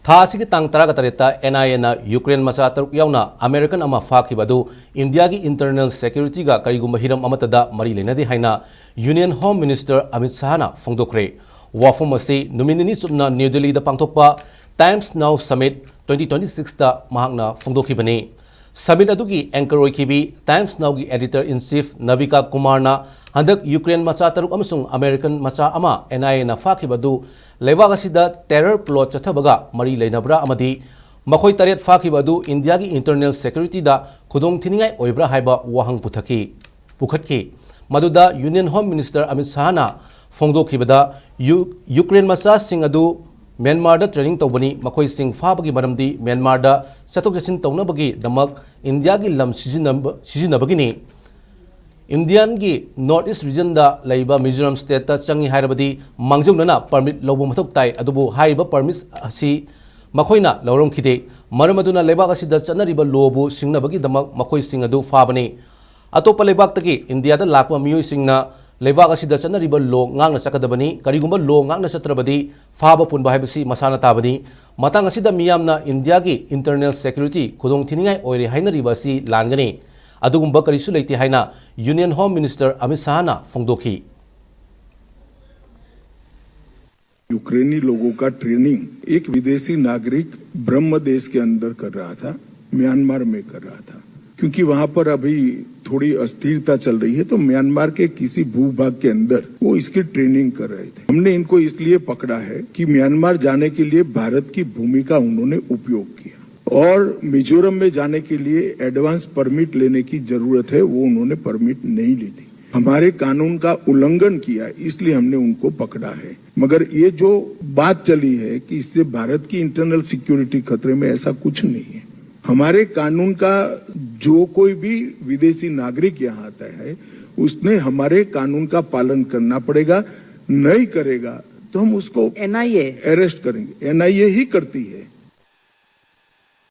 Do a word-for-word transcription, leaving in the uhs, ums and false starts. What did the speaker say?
ꯊꯥ ꯑꯁꯤꯒꯤ ꯇꯥꯡ ꯇꯔꯥꯒ ꯇꯔꯦꯠꯇ ꯑꯦꯟ ꯑꯥꯏ ꯑꯦꯅ ꯌꯨꯀ꯭ꯔꯦꯟ ꯃꯆꯥ ꯇꯔꯨꯛ ꯌꯥꯎꯅ ꯑꯃꯦꯔꯤꯀꯟ ꯑꯃ ꯐꯥꯈꯤꯕ ꯑꯗꯨ ꯏꯟꯗꯤꯌꯥꯒꯤ ꯏꯟꯇꯔꯅꯦꯜ ꯁꯦꯀ꯭ꯌꯨꯔꯤꯇꯤꯒ ꯀꯔꯤꯒꯨꯝꯕ ꯍꯤꯔꯝ ꯑꯃꯠꯇꯗ ꯃꯔꯤ ꯂꯩꯅꯗꯦ ꯍꯥꯏꯅ ꯌꯨꯅꯤꯌꯟ ꯍꯣꯝ ꯃꯤꯅꯤꯁꯇꯔ ꯑꯃꯤꯠ ꯁꯥꯍꯅ ꯐꯣꯡꯗꯣꯛꯈ꯭ꯔꯦ꯫ ꯋꯥꯐꯝ ꯑꯁꯤ ꯅꯨꯃꯤꯠ ꯅꯤꯅꯤ ꯆꯨꯞꯅ ꯅ꯭ꯌꯨ ꯗꯤꯜꯂꯤꯗ ꯄꯥꯡꯊꯣꯛꯄ ꯇꯥꯏꯝꯁ ꯅꯥꯎ ꯁꯃꯤꯠ ꯇ꯭ꯋꯦꯟꯇꯤ ꯇ꯭ꯋꯦꯟꯇꯤ ꯁꯤꯛꯁꯇ ꯃꯍꯥꯛꯅ ꯐꯣꯡꯗꯣꯛꯈꯤꯕꯅꯤ꯫ ꯁꯃꯤꯠ ꯑꯗꯨꯒꯤ ꯑꯦꯡꯀꯔ ꯑꯣꯏꯈꯤꯕꯤ ꯇꯥꯏꯝꯁ ꯅꯥꯎꯒꯤ ꯑꯦꯗꯤꯇꯔ ꯏꯟ ꯆꯤꯐ ꯅꯕꯤꯀꯥ ꯀꯨꯃꯥꯔꯅ ꯍꯟꯗꯛ ꯌꯨꯀ꯭ꯔꯦꯟ ꯃꯆꯥ ꯇꯔꯨꯛ ꯑꯃꯁꯨꯡ ꯑꯃꯦꯔꯤꯀꯟ ꯃꯆꯥ ꯑꯃ ꯑꯦꯟ ꯑꯥꯏ ꯑꯦꯅ ꯐꯥꯈꯤꯕ ꯑꯗꯨ ꯂꯩꯕꯥꯛ ꯑꯁꯤꯗ ꯇꯦꯔꯔ ꯄ꯭ꯂꯣꯠ ꯆꯠꯊꯕꯒ ꯃꯔꯤ ꯂꯩꯅꯕ꯭ꯔꯥ ꯑꯃꯗꯤ ꯃꯈꯣꯏ ꯇꯔꯦꯠ ꯐꯥꯈꯤꯕ ꯑꯗꯨ ꯏꯟꯗꯤꯌꯥꯒꯤ ꯏꯟꯇꯔꯅꯦꯜ ꯁꯦꯀ꯭ꯌꯨꯔꯤꯇꯤꯗ ꯈꯨꯗꯣꯡ ꯊꯤꯅꯤꯡꯉꯥꯏ ꯑꯣꯏꯕ꯭ꯔꯥ ꯍꯥꯏꯕ ꯋꯥꯍꯪ ꯄꯨꯊꯛꯈꯤ, ꯄꯨꯈꯠꯈꯤ꯫ ꯃꯗꯨꯗ ꯌꯨꯅꯤꯌꯟ ꯍꯣꯝ ꯃꯤꯅꯤꯁꯇꯔ ꯑꯃꯤꯠ ꯁꯥꯍꯅ ꯐꯣꯡꯗꯣꯛꯈꯤꯕꯗ, ꯌꯨ-, ꯌꯨꯀ꯭ꯔꯦꯟ ꯃꯆꯥꯁꯤꯡ ꯑꯗꯨ ꯃ꯭ꯌꯥꯟꯃꯥꯔꯗ ꯇ꯭ꯔꯦꯅꯤꯡ ꯇꯧꯕꯅꯤ, ꯃꯈꯣꯏꯁꯤꯡ ꯐꯥꯕꯒꯤ ꯃꯔꯝꯗꯤ ꯃ꯭ꯌꯥꯟꯃꯥꯔꯗ ꯆꯠꯊꯣꯛ ꯆꯠꯁꯤꯟ ꯇꯧꯅꯕꯒꯤꯗꯃꯛ ꯏꯟꯗꯤꯌꯥꯒꯤ ꯂꯝ ꯁꯤꯖꯤꯟꯅꯕ-, ꯁꯤꯖꯤꯟꯅꯕꯒꯤꯅꯤ꯫ ꯏꯟꯗꯤꯌꯥꯟꯒꯤ ꯅꯣꯔꯠ ꯏꯁ ꯔꯤꯖꯟꯗ ꯂꯩꯕ ꯃꯤꯖꯣꯔꯥꯝ ꯁ꯭ꯇꯦꯠꯇ ꯆꯪꯏ ꯍꯥꯏꯔꯕꯗꯤ ꯃꯥꯡꯖꯧꯅꯅ ꯄꯔꯃꯤꯠ ꯂꯧꯕ ꯃꯊꯧ ꯇꯥꯏ, ꯑꯗꯨꯕꯨ ꯍꯥꯏꯔꯤꯕ ꯄꯔꯃꯤꯠ ꯑꯁꯤ ꯃꯈꯣꯏꯅ ꯂꯧꯔꯝꯈꯤꯗꯦ꯫ ꯃꯔꯝ ꯑꯗꯨꯅ ꯂꯩꯕꯥꯛ ꯑꯁꯤꯗ ꯆꯠꯅꯔꯤꯕ ꯂꯣꯕꯨ ꯁꯤꯡꯅꯕꯒꯤꯗꯃꯛ ꯃꯈꯣꯏꯁꯤꯡ ꯑꯗꯨ ꯐꯥꯕꯅꯤ꯫ ꯑꯇꯣꯞꯄ ꯂꯩꯕꯥꯛꯇꯒꯤ ꯏꯟꯗꯤꯌꯥꯗ ꯂꯥꯛꯄ ꯃꯤꯑꯣꯏꯁꯤꯡꯅ ꯂꯩꯕꯥꯛ ꯑꯁꯤꯗ ꯆꯠꯅꯔꯤꯕ ꯂꯣ ꯉꯥꯛꯅ ꯆꯠꯀꯗꯕꯅꯤ꯫ ꯀꯔꯤꯒꯨꯝꯕ ꯂꯣ ꯉꯥꯛꯅ ꯆꯠꯇ꯭ꯔꯕꯗꯤ ꯐꯥꯕ ꯄꯨꯟꯕ ꯍꯥꯏꯕꯁꯤ ꯃꯁꯥꯅ ꯇꯥꯕꯅꯤ꯫ ꯃꯇꯥꯡ ꯑꯁꯤꯗ ꯃꯤꯌꯥꯝꯅ ꯏꯟꯗꯤꯌꯥꯒꯤ ꯏꯟꯇꯔꯅꯦꯜ ꯁꯦꯀ꯭ꯌꯨꯔꯤꯇꯤ ꯈꯨꯗꯣꯡ ꯊꯤꯅꯤꯡꯉꯥꯏ ꯑꯣꯏꯔꯦ ꯍꯥꯏꯅꯔꯤꯕ ꯑꯁꯤ ꯂꯥꯟꯒꯅꯤ꯫ ꯑꯗꯨꯒꯨꯝꯕ ꯀꯔꯤꯁꯨ ꯂꯩꯇꯦ ꯍꯥꯏꯅ ꯌꯨꯅꯤꯌꯟ ꯍꯣꯝ ꯃꯤꯅꯤꯁꯇꯔ ꯑꯃꯤꯠ ꯁꯥꯍꯅ ꯐꯣꯡꯗꯣꯛꯈꯤ꯫ यूक्रेनी लोगों का ट्रेनिंग एक विदेशी नागरिक ब्रह्म देश के अंदर कर रहा था, म्यांमार में कर रहा था, क्योंकि वहां पर अभी थोड़ी अस्थिरता चल रही है, तो म्यांमार के किसी भूभाग के अंदर वो इसकी ट्रेनिंग कर रहे थे। हमने इनको इसलिए पकड़ा है कि म्यांमार जाने के लिए भारत की भूमि का उन्होंने उपयोग किया और मिजोरम में जाने के लिए एडवांस परमिट लेने की जरूरत है, वो उन्होंने परमिट नहीं ली थी। हमारे कानून का उल्लंघन किया, इसलिए हमने उनको पकड़ा है। मगर ये जो बात चली है कि इससे भारत की इंटरनल सिक्योरिटी खतरे में, ऐसा कुछ नहीं है। हमारे कानून का, जो कोई भी विदेशी नागरिक यहाँ आता है, उसने हमारे कानून का पालन करना पड़ेगा। नहीं करेगा तो हम उसको एनआईए अरेस्ट करेंगे। एनआईए ही करती है।